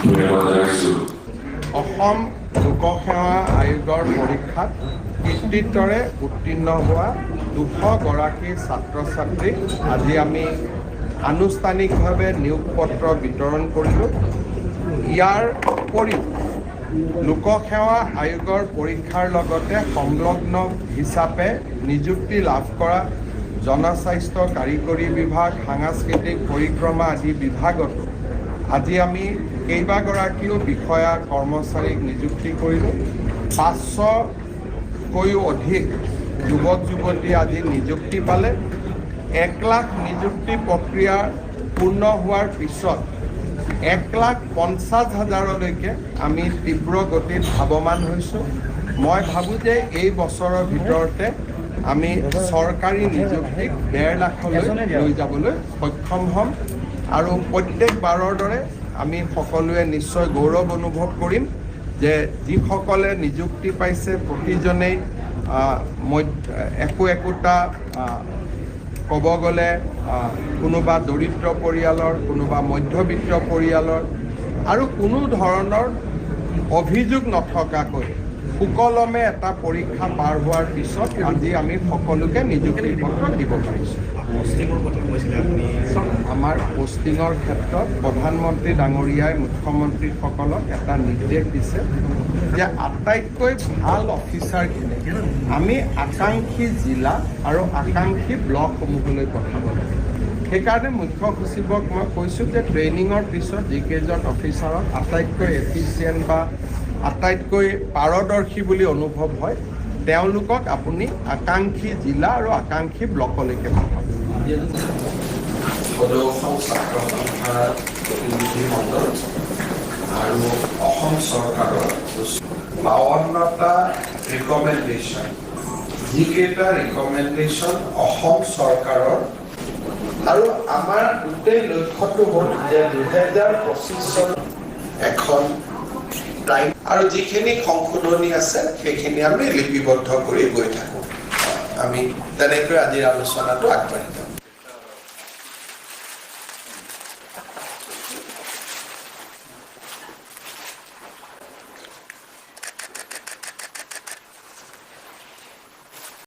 ধন্যবাদ জনাইছোঁ। অসম লোকসেৱা আয়োগৰ পৰীক্ষাত কৃতিত্বৰে উত্তীৰ্ণ হোৱা 200 গৰাকী ছাত্ৰ ছাত্ৰীক আজি আমি আনুষ্ঠানিকভাৱে নিয়োগ পত্ৰ বিতৰণ কৰিলোঁ। ইয়াৰ উপৰিও লোকসেৱা আয়োগৰ পৰীক্ষাৰ লগতে সংলগ্ন হিচাপে নিযুক্তি লাভ কৰা জনস্বাস্থ্য কাৰিকৰী বিভাগ, সাংস্কৃতিক পৰিক্ৰমা আদি বিভাগতো আজি আমি কেইবাগৰাকীও বিষয়া কৰ্মচাৰীক নিযুক্তি কৰিলোঁ। 500তকৈও অধিক যুৱক যুৱতী আজি নিযুক্তি পালে। 1 লাখ নিযুক্তি প্ৰক্ৰিয়া পূৰ্ণ হোৱাৰ পিছত 1,50,000লৈকে আমি তীব্ৰ গতিত ধাৱমান হৈছোঁ। মই ভাবোঁ যে এই বছৰৰ ভিতৰতে আমি চৰকাৰী নিযুক্তিক 1.5 লাখলৈ লৈ যাবলৈ সক্ষম হ'ম আৰু প্ৰত্যেকবাৰৰ দৰে আমি সকলোৱে নিশ্চয় গৌৰৱ অনুভৱ কৰিম যে যিসকলে নিযুক্তি পাইছে, প্ৰতিজনেই একো একোটা ক'ব গ'লে কোনোবা দৰিদ্ৰ পৰিয়ালৰ, কোনোবা মধ্যবিত্ত পৰিয়ালৰ আৰু কোনো ধৰণৰ অভিযোগ নথকাকৈ সুকলমে এটা পৰীক্ষা পাৰ হোৱাৰ পিছত আজি আমি সকলোকে নিযুক্তি পত্ৰ দিব পাৰিছোঁ। পষ্টিঙৰ কথা কৈছিলে আপুনি। আমাৰ পষ্টিঙৰ ক্ষেত্ৰত প্ৰধানমন্ত্ৰী ডাঙৰীয়াই মুখ্যমন্ত্ৰীসকলক এটা নিৰ্দেশ দিছে যে আটাইতকৈ ভাল অফিচাৰখিনি আমি আকাংক্ষী জিলা আৰু আকাংক্ষী ব্লকসমূহলৈ পঠাব লাগে। সেইকাৰণে মুখ্য সচিবক মই কৈছোঁ যে ট্ৰেইনিঙৰ পিছত যিকেইজন অফিচাৰক আটাইতকৈ এফিচিয়েণ্ট বা আটাইতকৈ পাৰদৰ্শী বুলি অনুভৱ হয়, তেওঁলোকক আপুনি আকাংক্ষী জিলা আৰু আকাংক্ষী ব্লকলৈকে পঠাব। সদৌ অসম ছাত্ৰ সন্থাৰ প্ৰতিনিধি মণ্ডল আৰু অসম চৰকাৰৰ 52টা ৰিকমেণ্ডেশ্যন, যিকেইটা ৰিকমেণ্ডেশ্যন অসম চৰকাৰৰ আৰু আমাৰ গোটেই লক্ষ্যটো হ'ল যে 2025 চনত এখন টাইম আৰু যিখিনি সংশোধনী আছে, সেইখিনি আমি লিপিবদ্ধ কৰি গৈ থাকোঁ। আমি তেনেকৈ আজিৰ আলোচনাটো আগবাঢ়িম।